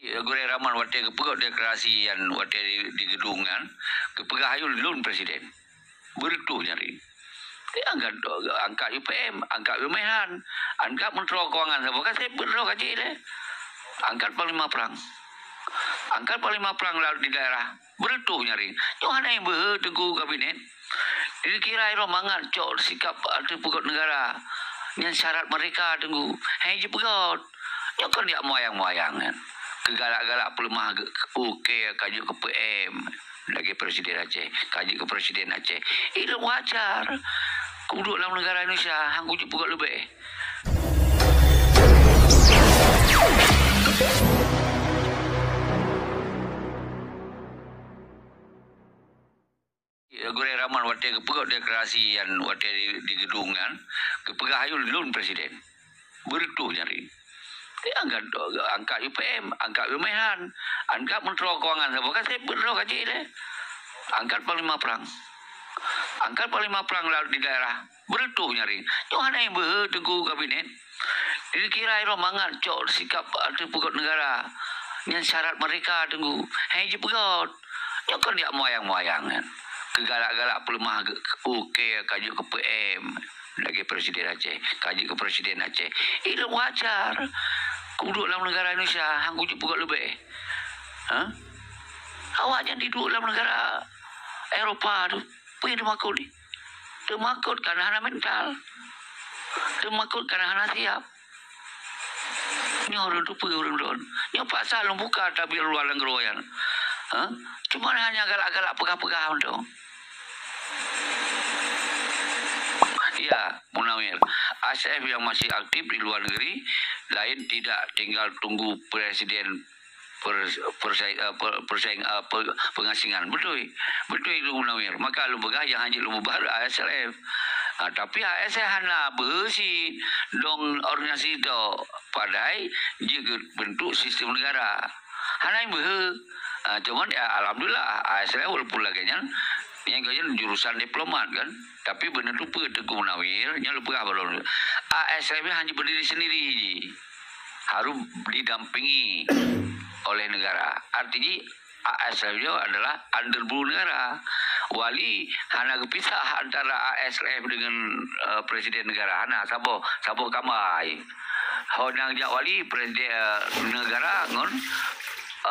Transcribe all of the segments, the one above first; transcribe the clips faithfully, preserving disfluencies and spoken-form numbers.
Gurèe Rahman watèe geupeugah deklarasi nyan watèe di, di geudong nyan, geupeugah ayue lôn presiden. Beureutoh nyan. Angkat, angkat U P M, angkat U P M han, angkat Menteri Keuangan saboh, kan saya Menteri Keuangan cit lé. Angkat Panglima Perang. Angkat Panglima Perang lalu di daerah. Beureutoh nyan. Nyoe hana nyang beuhe teungku kabinet. Dikira roh mangat cok sikap ateueh peugöt negara. Nyan syarat merdeka teungku. Hai jipeugöt. Nyoe kon jak meuyang-meuyang nyan. Keugalak-galak peuleumah ge-, oke ka jeuet keu P M. Lagèe Presiden Aceh, ka jeuet keu Presiden Aceh. Ilôn wajar. Kuduek lam negara Indonesia, han kujeuet peugöt leubeh. Gurèe Rahman watèe geupeugah deklarasi nyan watèe di, di geudong nyan, geupeugah ayue lôn presiden. Beureutoh nyan. Angkat, angkat U P M, angkat U P M han, angkat Menteri Keuangan saboh, kan saya Menteri Keuangan cit lé. Angkat Panglima Perang. Angkat Panglima Perang lalu di daerah. Beureutoh nyan. Nyoe hana nyang beuhe teungku kabinet. Dikira roh mangat cok sikap ateueh peugöt negara. Nyan syarat merdeka teungku. Hai jipeugöt. Nyoe kon jak meuyang-meuyang nyan. Keugalak-galak peuleumah ge-, oke ka jeuet keu P M. Lagèe Presiden Aceh, ka jeuet keu Presiden Aceh. Ilôn wajar. Kuduek lam negara Indonesia, han kujeuet peugöt leubeh. Ha? Awak nyan jiduek lam negara Eropa tu. Peue nyang teumakot ni? Teumakot karena hana mental. Teumakot karena hana siap. Nyoe ureueng tupeue ureueng droen. Nyoe paksa lôn buka tabir luwa nanggroe nyan. Ha? Cuma hanya galak-galak peugah-peugah mantong. Ya, Munawir, A S F yang masih aktif di luar negeri, lain tidak tinggal tunggu presiden per-, persai-, eh, per-, persai-, eh, pe-, pengasingan. Beutôi. Beutôi itu Munawir. Maka lôn peugah nyang hana lôn bubar A S L F. Ah, tapi A S F hana beusi dong organisasi tu padahai jeuet bentuk sistem negara. Hana nyang beuhe. Ah, cuman ya, alhamdulillah A S L F walaupun lagèe nyan, nyang keunan jurusan diplomat kan. Tapi beuneutupeue Teungku Munawir, nyan lôn peugah baroe. A S L F hana berdiri sendiri ji. Harus didampingi oleh negara. Artinya A S L F nyoe adalah underbelly negara. Wali hana geupisah antara A S L F dengan, eh, presiden negara. Hana, saboh, saboh kama. Ho nyang jak wali presiden, eh, negara ngon,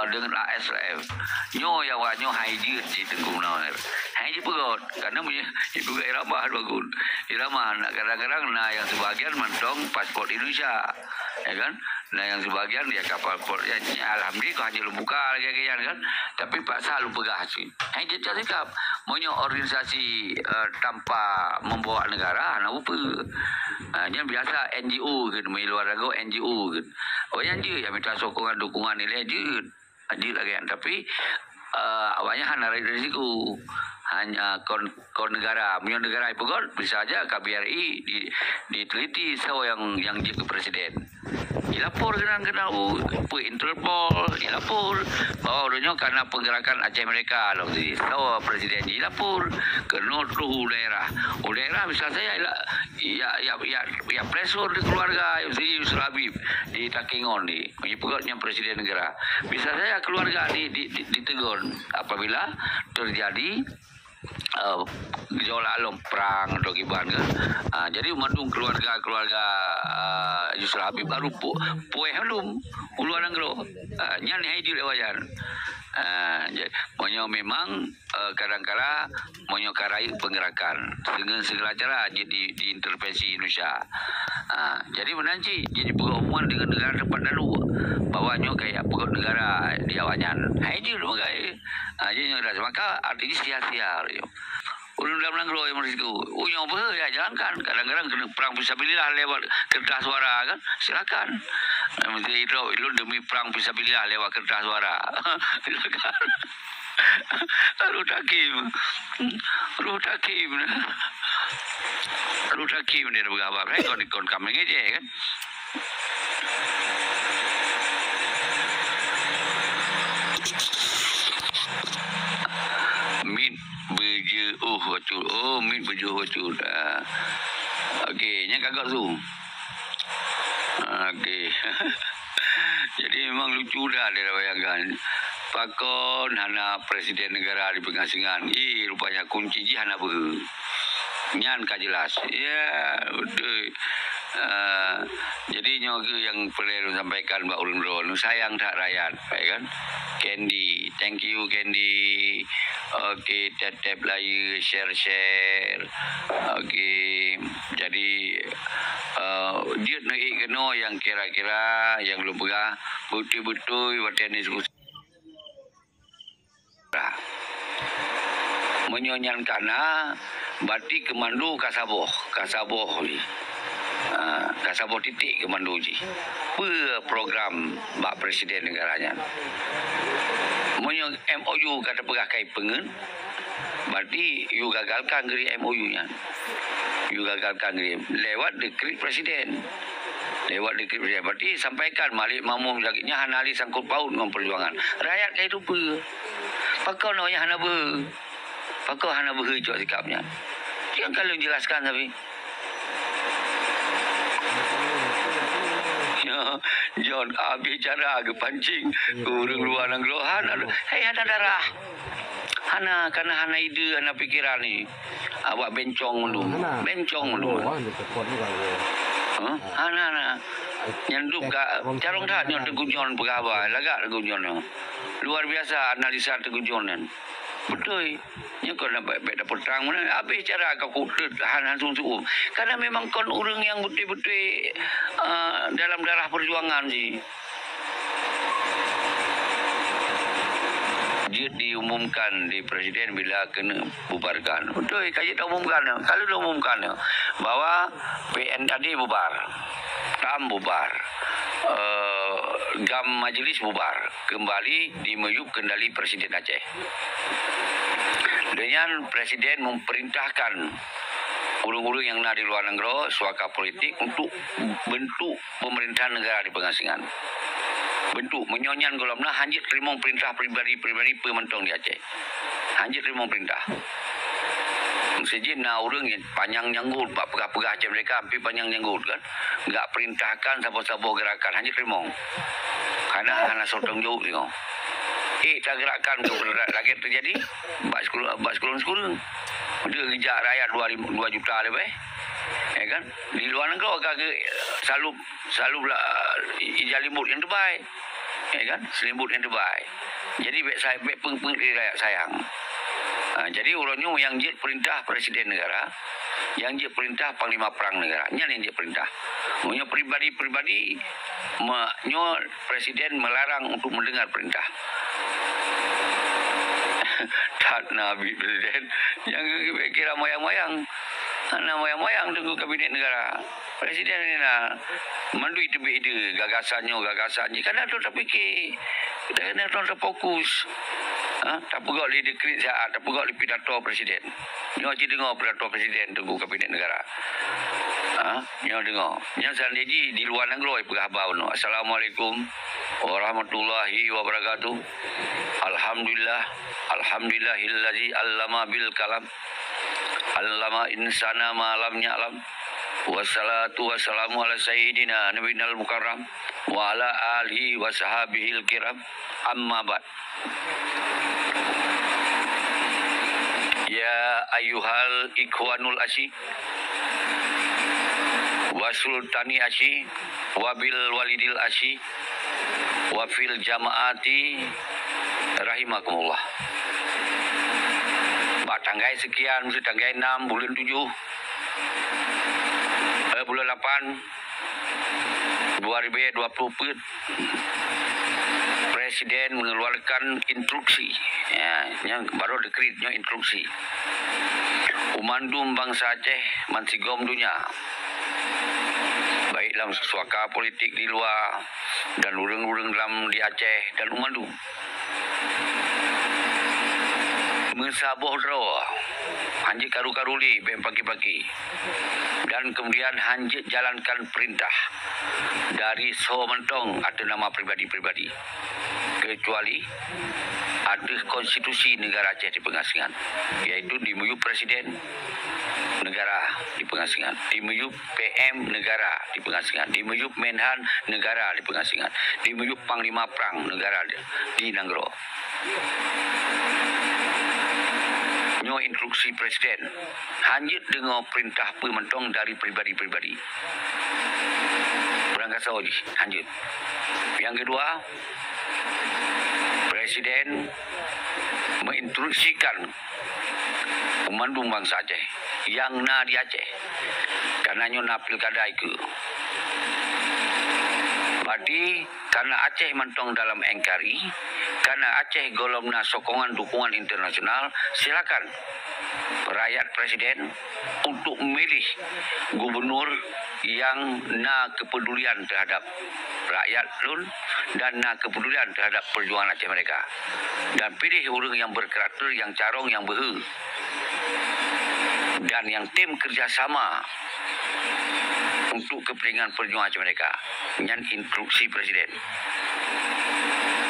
eh, dengan A S L F. Nyoe nyang awak nyoe hai jeuet ji Teungku Munawir. Hai jipeugöt. Karena meunyoe jipeugöt irama bagus. Irama nak kadang-kadang na nyang sebagian mantong paspor Indonesia. Ya kan? Na nyang sebagian ya kapal port ya, ya, alhamdulillah hana lôn buka lagèe nyan kan. Tapi paksa lôn peugah cit. Hai jeuet sikap. Meunyoe organisasi, eh, tanpa membawa negara, hana upeue. Ah, nyan biasa N G O kan, meunyoe luar rago N G O kan. Oh, nyan jeuet ya minta sokongan dukungan nilai jeuet. Jeuet lagèe nyan. Tapi, eh, awaknyan hana rasa risiko. Hanya kon, kon negara. Meunyoe negara ipeugöt, bisa saja K B R I di, diteliti siapa yang, yang jeuet keu presiden. Ilapor keunan keunan u, peue Interpol, ilapor bahwa uroe nyoe karena pergerakan Aceh Merdeka lom sini. Sawa presiden ilapor keunoe troh u daerah. U daerah bisa saja ila, ya, ya, ya, ya pressure di keluarga si Yusra Habib di Takengon ni. Meunyoe peugöt nyan presiden negara. Bisa saja keluarga di, di, di, ditegur apabila terjadi eh, gejolak lom perang atau kiban kan. Ah, jadi mandum keluarga-keluarga, ah, Yusra Habib baru pu-, puéh lom u luar nanggroe. Ah, nyan hai jeuet lewat nyan. Ah, ja-, meunyoe memang, eh, kadang-kala meunyoe ka rayeuk penggerakan, dengan segala cara jeuet di, diintervensi Indonesia. Ah, jadi meunan cit, jadi peugah hubungan dengan negara tempat lalu bahwa nyoe kaya peugah negara di awaknyan. Hai jeuet lewat. Ha, jadi nyoe dah maka artinya sia-sia nyoe. Ureueng dalam nanggroe nyang berisiko. Unyong beuhe ya jalankan. Kadang-kadang kena perang fisabilillah lewat kertas suara kan. Silakan. Menteri Idrop ilun demi perang fisabilillah lewat kertas suara. Silakan. Ruh Takim. Ruh Takim. Ruh Takim dia bergabar. Hai kon, kon kami ngejek kan. Mit beujeuôh bacut. Oh, mit beujeuôh bacut. Ah. Okey, nyan kagak zoom. Okey. Jadi memang lucu. Sudah dibayangkan, pakon hana presiden negara di pengasingan. Ih, rupanya kunci jih hana beuhe. Nyan ka jelas. Ya, betul. Ah, jadi nyoe keuh nyang peureulée lôn sampaikan bak ureuëng droeneuh. Sayang that rakyat, ya kan? Candy, thank you Candy. Oke, tap-tap like, share-share. Oke, jadi, eh, jeuet neuék keunoe nyang kira-kira nyang lôn peugah beutôi-beutôi watée diskusi. Meunyoe nyan kana, berarti keumando ka saboh, ka saboh jih. Ha, ka saboh titik keumando jih. Peue program bak presiden negara nyan? Meunyoe M O U ka teupeugah kai peungeuet, berarti you gagalkan geri M O U nyan. You gagalkan geri lewat dekret presiden. Lewat dekret presiden. Berarti sampaikan Malik Makmum lagée nyan hana lé sangkut paut ngon perjuangan. Rakyat ka itu peue? Pakon awaknyan hana beuhe? Pakon hana beuhe cok sikap nyan? Nyan ka lôn jelaskan tapi. Ya, John, habéh cara geupancing keu ureuëng luwa nanggroe han, aduh, hei, hana darah. Hana, kana hana ide, hana pikiran ni. Awak bencong mandum. Hana. Bencong mandum. Hana, hana. Nyan dup ka, carông that nyoe Teungku John peugah haba, lagak Teungku John nyoe. Luar biasa analisa Teungku John nyan. Beutôi. Nyoe kon na bèk, bèk dapur trang meunan. Habéh cara ka kuteut han, han sungsuem. Karena memang kon ureuëng nyang beutôi-beutôi, eh, dalam darah perjuangan jih. Jeuet diumumkan di presiden bila keuneuk bubarkan. Beutôi, ka jeuet diumumkan. Ka lheueh diumumkan bahwa P N tadi bubar. PAM bubar. Eh, GAM Majelis bubar. Kembali di meyup kendali Presiden Aceh. Dengan presiden memerintahkan ureuëng-ureuëng nyang na di luwa nanggroe, suaka politik untuk bentuk pemerintahan negara di pengasingan. Bentuk, meunyoe nyan gohlom na, hanjeuet teurimong perintah pribadi-pribadi peue mantong di Aceh. Hanjeuet teurimong perintah. Meusijih na ureuëng nyang panyang nyanggut, bak peugah-peugah cit mereka hampir panyang nyanggut kan. Gak perintahkan saboh-saboh gerakan, hanjeuet teurimong. Karena hana soe tanggung jaweueb singoh. Eh, ta gerakan keu lagée teujadi bak sekolah, bak sekolah-sekolah. Dia geujak rakyat dua ribu, dua juta lebih. Ya kan? Di luwa nanggroe ka geu-, salup, salup la, ija limbot nyang teubai. Ya kan? Selimbot nyang teubai. Jadi, bèk sa-, bèk peuet-peuet lé rakyat sayang. Ha, jadi, uroe nyoe nyang jeuet perintah presiden negara, nyang jeuet perintah panglima perang negara. Nyan nyang jeuet perintah. Meunyoe pribadi-pribadi, me-, nyoe presiden melarang untuk mendengar perintah. That na bit presiden nyang geupikir mayang-mayang. Hana mayang-mayang teungku kabinet negara. Presiden ni na mandum teubiet ide gagasan nyoe, gagasan jih. Kadang tu tapike, kadang tu tafokus. Ha, tapeugah lé dekret siat, tapeugah lé pidato presiden. Nyoe cit deungoe pidato presiden teungku kabinet negara. Ha, nyoe deungoe. Nyan seandai jih di luwa nanggroe peugah haba bunoe. Assalamualaikum warahmatullahi wabarakatuh. Alhamdulillah. Alhamdulillahillazi allama bil kalam. Allama insana ma lam ya'lam. Wassalatu wassalamu ala sayyidina nabiyinal mukarram wa ala alihi wa sahabihil kiram. Amma ba'd. Ya ayyuhal ikhwanul asyi wa sultani asyi wa bil walidil asyi wa fil jamaati rahimakumullah. Bak tanggai sekian, meusti tanggai enam buleuen tujoh, eh, buleuen lapan, dua ribu dua puluh peuet, presiden mengeluarkan instruksi. Ya, nyang baru dekret, nyoe instruksi. Umandum bansa Aceh mansigom dunia, baik lam suaka politik di luwa dan ureuëng-ureuëng lam di Aceh dan umandum. Meusaboh droe, hanjeuet karu-karu lé, bèk paki-paki. Dan kemudian hanjeuet jalankan perintah dari soe mantong ateueh nama pribadi-pribadi, kecuali ateueh konstitusi negara Aceh di pengasingan, yaitu di miyup presiden, negara di pengasingan, di miyueb P M negara di pengasingan, di miyueb Menhan negara di pengasingan, di miyueb Panglima Prang negara di, di nanggroe. Nyoe instruksi presiden, hanjeuet deungoe peurintah peue mantong dari pribadi-pribadi. Beurangkasoe jih, hanjeuet. Nyang keudua, presiden meuinstruksikan peumandum bansa Aceh nyang na di Aceh, kareuna nyoe na pilkada ikeue. Jadi, kareuna Aceh mantong dalam N K R I, kareuna Aceh gohlom na sokongan dukungan internasional, silakan rakyat presiden untuk memilih gubernur yang na kepedulian terhadap rakyat lôn dan na kepedulian terhadap perjuangan Aceh Merdeka. Dan pilih ureuëng yang berkarakter, yang carông, yang beuhe, dan yang tim kerjasama untuk kepentingan perjuangan Aceh Merdeka. Nyan instruksi presiden.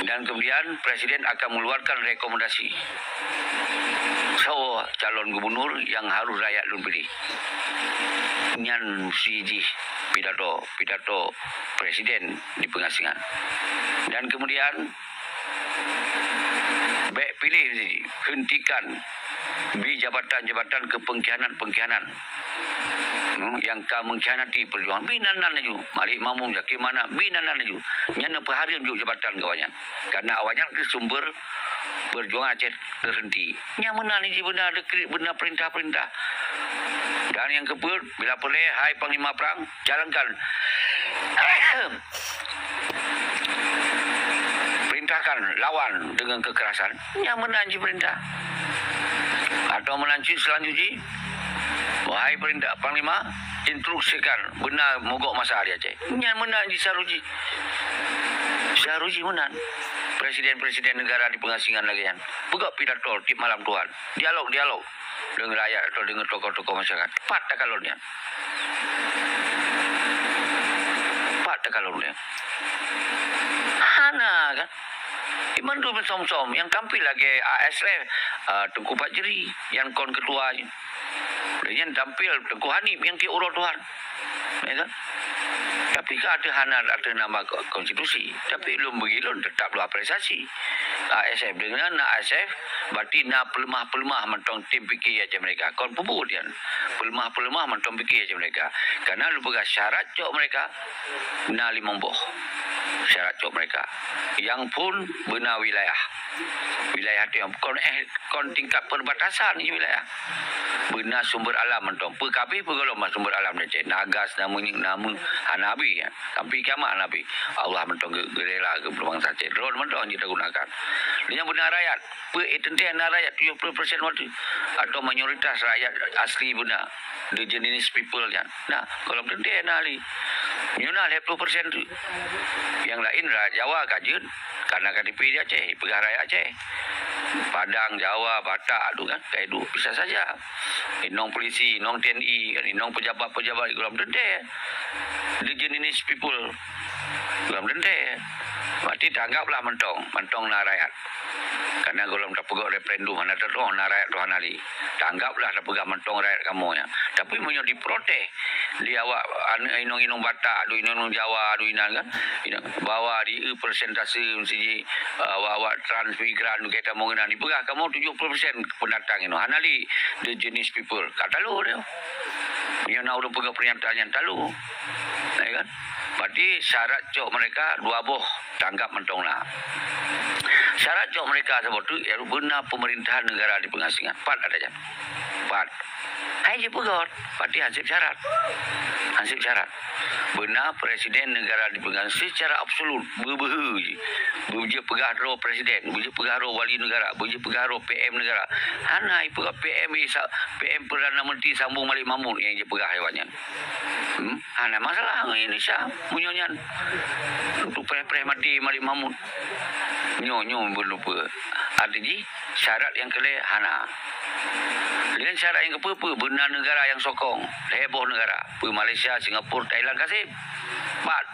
Dan kemudian presiden akan mengeluarkan rekomendasi soe calon gubernur yang harus rakyat lôn pilih. Nyan si jih pidato, pidato presiden di pengasingan. Dan kemudian, bék pilih si jih, hentikan bi jabatan-jabatan keu pengkhianat-pengkhianat. Hmm, nyang ka mengkhianati perjuangan, bi nan-nan laju. Malik Makmun, Zaki Manaf, bi nan-nan laju. Nyan neupeuhareuem jok jabatan geuh awaknyan. Karena awaknyan keuh sumber perjuangan Aceh terhenti. Nyang meunan jih beuna dekrit, beuna perintah-perintah. Dan nyang keupeuet, bila peureulée, hai Panglima Prang, jalankan, perintahkan lawan dengan kekerasan. Nyang meunan jih perintah. Atau meunan cit seulanjut jih, wahai perintah Panglima, instruksikan beuna mogok masa di Aceh. Nyan meunan jih seuharus jih. Seuharus jih meunan. Presiden-presiden negara di pengasingan lagée nyan. Peugah pidato tiep malam Tuhan. Dialog-dialog dengan rakyat atau dengan tokoh-tokoh masyarakat. Pat takalon nyan. Pat takalon nyan. Hana kan? Iman tu som-som yang tampil lagée A S F, ah, Teungku Fajri yang kon ketua. Lheueh nyan tampil Teungku Hanif nyang tiep uroe Tuhan. Ya kan? Tapi ka ateueh hana ateueh nama ko-, konstitusi. Tapi lôn bagi lôn tetap lôn apresiasi. A S F deungon na A S F, berarti na peuleumah-peuleumah mantong tim pike Aceh Merdeka. Kon peubuet nyan. Peuleumah-peuleumah mantong pike Aceh Merdeka. Karena lôn peugah syarat cok Merdeka na limong boh. Syarat cok Merdeka. Nyang phon beuna wilayah. Wilayah tu nyang kon, eh, kon tingkat perbatasan jih wilayah. Beuna sumber alam mantong. Peue ka abéh peue gohlom sumber alam di Aceh. Na gas, na minyeuk, na meu-, hana abéh, ya. Sampai kiamat hana abéh. Allah mantong ge-, geurela keu bansa Aceh. Droen mantong jih tagunakan. Nyang beuna rakyat. Peue, eh, teuntée na rakyat tujuh puluh persen watée. Atau mayoritas rakyat asli beuna. The indigenous people nyan. Nah, gohlom teuntée na lé. Nyoe na lhée ploh persen tu. Nyang laén rakyat Jawa ka jeuet, karena K T P di Aceh, peugah rakyat Aceh. Padang, Jawa, Batak tu kan, ka iduek bisa saja. Inong polisi, inong T N I, kan, inong pejabat-pejabat gohlom teuntée. The indigenous people gohlom teuntée. Berarti tanggaplah mantong, mantong na rakyat. Karena gohlom tapeugah referendum hana teutoh na rakyat tu hana lé. Tanggaplah tapeugah mantong rakyat kamoe nyan. Tapi meunyoe diprotes, di awak aneuk inong-inong Batak, adu inong-inong Jawa, adu inan kan, inan, bahwa di persentase mesti ji, uh, awak-awak transmigran, kita mau kena dipeugah kamoe tujuh puluh persen pendatang inoe. Hana lé the indigenous people. Ka talo dia. Meunyoe na ureuëng peugah pernyataan nyang talo. Ya kan? Berarti syarat cok mereka dua boh. Tanggap mantong na. Syarat cok mereka saboh tu, ya, beuna pemerintahan negara di pengasingan. Pat ada jan. Pat. Hai jipeugah, berarti hansip syarat. Hansip syarat. Beuna presiden negara di pengasingan secara absolut, beubehe ji. Beuje peugah droe presiden, beuje peugah droe wali negara, beuje peugah droe P M negara. Hana ipeugah P M isa-, P M Perdana Menteri sambung Malik Mahmud nyang jipeugah awaknyan. Hmm? Hana masalah ngon Indonesia. Meunyoe nyan untuk preh-preh maté Malik Mahmud. Nyoe, nyoe belum pe. Arti jih, syarat nyang keulhée hana. Dengan syarat nyang keupeu-peu, beuna negara nyang sokong. Lhée boh negara. Peue Malaysia, Singapura, Thailand, kaseb. Pat.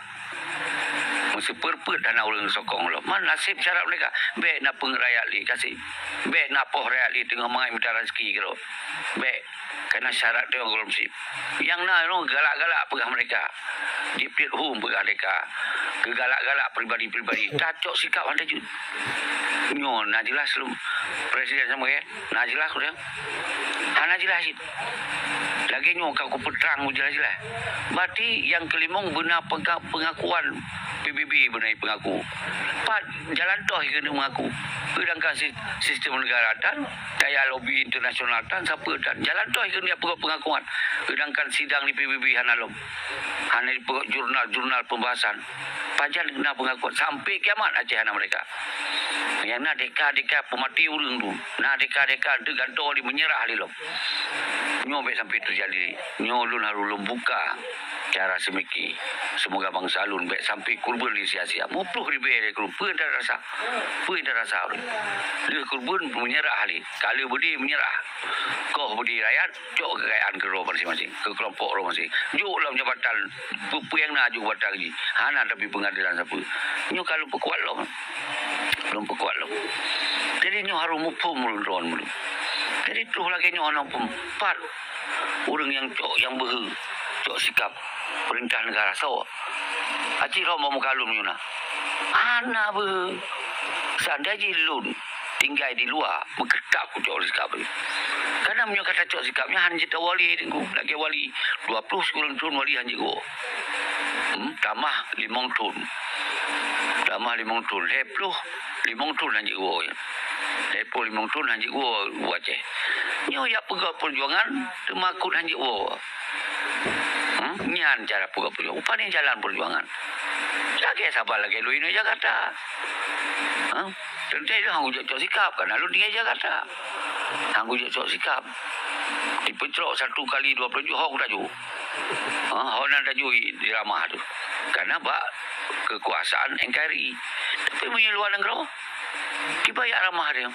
Sipeue-peue hana ureuëng sokong lom. Man naseb syarat meureka. Bék na peungét rakyat lé kaseb. Bék na poh rakyat lé teungoh mangat mita raseuki keudroe. Bék. Kana syarat teuh gohlom seb. Nyang na nyoe galak-galak peugah meureka. Dipiet hum peugah meureka. Keugalak-galak pribadi-pribadi. Tacok sikap hana jeuet. Nyoe na jeulaih lom. Presiden sama ya. Na jeulaih kurang. Hana jeulaih cit. Lagée nyoe ka kupeutrang jeulaih-jeulaih. Berarti nyang keulimong beuna pengka-, pengakuan P B B beuna pengaku. Pat jalan toh keuneuk mengaku. Sedangkan si-, sistem negara tan, daya lobi internasional tan, siapa tan. Jalan toh keuneuk peugah pengakuan. Sedangkan sidang di P B B hana lom. Hana dipeugah jurnal-jurnal pembahasan. Pajan na pengakuan. Sampai kiamat Aceh hana meurdeka. Nyang na deka-deka peumaté ureuëng tu. Na deka-deka teugantoe di menyerah di lom. Nyoe bék sampai terjadi. Nyoe lôn harôh lôn buka cara seumiki. Semoga bansa lôn bék sampai kurban di sia-sia. Muploh ribée lé kurban. Peue dah rasa? Peue dah rasa? Lheueh kurban menyerah lé. Kala beudé menyerah. Koh beudé rakyat, cok kekayaan keudroe maséng-maséng, keu kelompok droe maséng. Jok lam jabatan, peue-peue nyang na jok batang jih. Hana tapi peungadelan sapeue. Nyoe ka lôn peukuat lom. Lôn peukuat lom. Jadi nyoe harôh muphom ureuëng droe meunurot. Jadi troh lagée nyoe hana muphom. Pat ureuëng nyang cok, nyang beuhe, cok sikap peurintah negara soe? Aci lom muka lôn nyoe na. Hana beuhe. Seandai jih lôn tinggai di luwa, meukeureutak kucok sikap lé. Karena meunyoe ka tacok sikap nyan, hana jeuet wali teungku. Lagée wali, dua ploh sikureueng thon wali hana jeuet woe. Hmm, tamah limong thon. Tamah limong thon. Lhée ploh limong thon hana jeuet woe. Lhée ploh limong thon hana jeuet woe u Aceh. Nyoe jak peugah peujuangan, teuma kut hana jeuet woe. Hmm, nyan cara peugah peujuangan. Pane jalan peujuangan. Lagée saban lagée lôn inoe Jakarta. Ha? Teuntée lôn hana kujok cok sikap, karena lôn tinggai Jakarta. Hana kujok cok sikap. Dipeucrok satu kali dua puluh juta ho kutaju. Ha, ho nan taju di ramah tu. Karena bak kekuasaan N K R I. Tapi meunyoe luwa nanggroe, kiban jak ramah dia.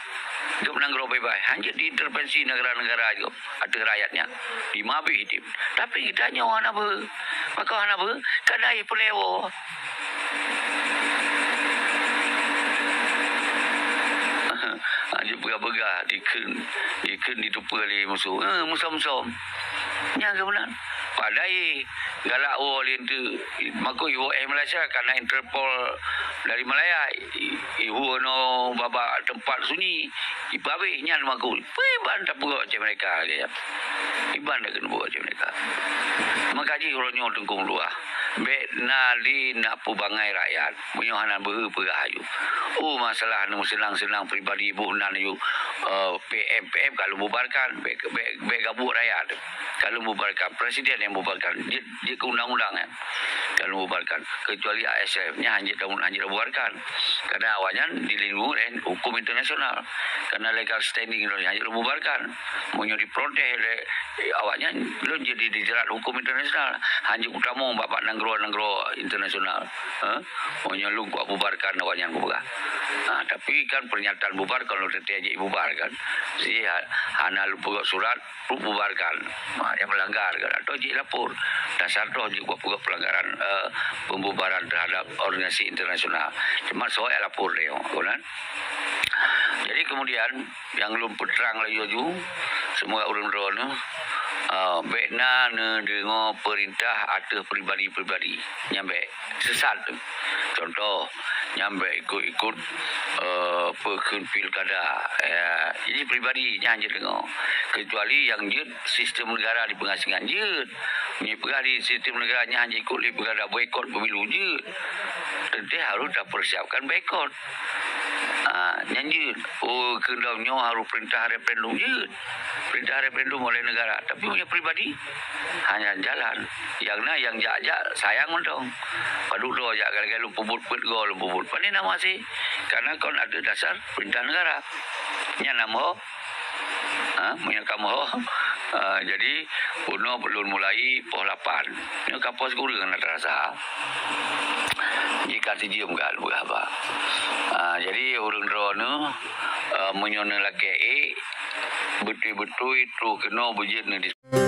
Geup nanggroe bebas. Hana jeuet diintervensi negara-negara jih ateueh rakyat nyan. Di mabih item. Tapi geutanyoe hana beuhe. Maka hana beuhe, kana jih peulewo. Hana jeuet peugah-peugah, dikheun, dikheun ditupeue lé musoh. Eh, musom-som. Nyan keuh meunan. Padahai galak woe lé enteuk, mako iwoe eh Malaysia, kana Interpol dari Malaya, i-, ihue noe bak teumpat sunyi, ipeuhabéh nyan mako. Peue iban tapeugah cit meureka lagée nyan. Iban dak keuneuk buet cit meureka. Maka jih uroe nyoe teungku meuluah, bék na lé nak peubangai rakyat. Meunyoe hana beuhe peugah aju. Oh, masalah nyoe seunang-seunang pribadi boh nan aju, eh, P M, P M ka lôn bubarkan, bék, bék, bék gabuek rakyat. Ka lôn bubarkan, presiden nyang bubarkan. Jeuet, jeuet keu undang-undang nyan. Ka lôn bubarkan. Kecuali A S F, nyan hana jeuet, hana jeuet bubarkan. Karena awaknyan dilindungi oleh hukum internasional. Karena legal standing Indonesia hana jeuet lôn bubarkan. Meunyoe diprotes lé, eh, awaknyan, lôn jadi dijerat hukum internasional. Hana jeuet kutamong bak, bak nanggroe-nanggroe internasional. Ha? Meunyoe lôn kububarkan awaknyan kupeugah. Ha, tapi kan pernyataan bubar kalau teuntée jih bubar kan. Si ha-, hana lôn peugah surat, bu-, bubarkan. Ha, nyang melanggar kan. Atau jih lapor. Dasar toh jih buat peugah pelanggaran, eh, pembubaran terhadap organisasi internasional. Cuma soe lapor dia, kan? Jadi kemudian, nyang lôn peutrang laju-laju, semoga ureuëng droeneuh, eh, bék na neudeungoe peurintah ateueh pribadi-pribadi. Nyan bék. Sesat. Contoh, nyan bék ikut-ikut, eh, peukheun pilkada. Ya, jadi pribadi nyan jeuet deungoe. Kecuali nyang jeuet sistem negara di pengasingan jeuet. Meunyoe peugah di sistem negara nyan hana ikut lé pilkada, boikot pemilu jeuet. Teuntée harôh tapersiapkan boikot. Ah, nyan jeuet. Oh, keu lom nyoe harôh perintah referendum jeuet. Perintah referendum oleh negara. Tapi meunyoe pribadi, hana jalan. Nyang na nyang jak-jak sayang mantong. Padub droe jak gara-gara lôn peubuet peuet goe lôn peubuet. Pane na maséh. Karena kon ateueh dasar perintah negara. Nyan na meuho. Ha, meunyoe ka meuho. Ha, jadi, bunoe lôn mulai poh lapan. Nyoe ka poh sikureueng na teurasa. Jika sijeuem ka lôn haba. Ha, jadi, ureuëng droeneuh, eh, meunyoe neulakée ék, beutôi-beutôi troh keunoe beujeuet neu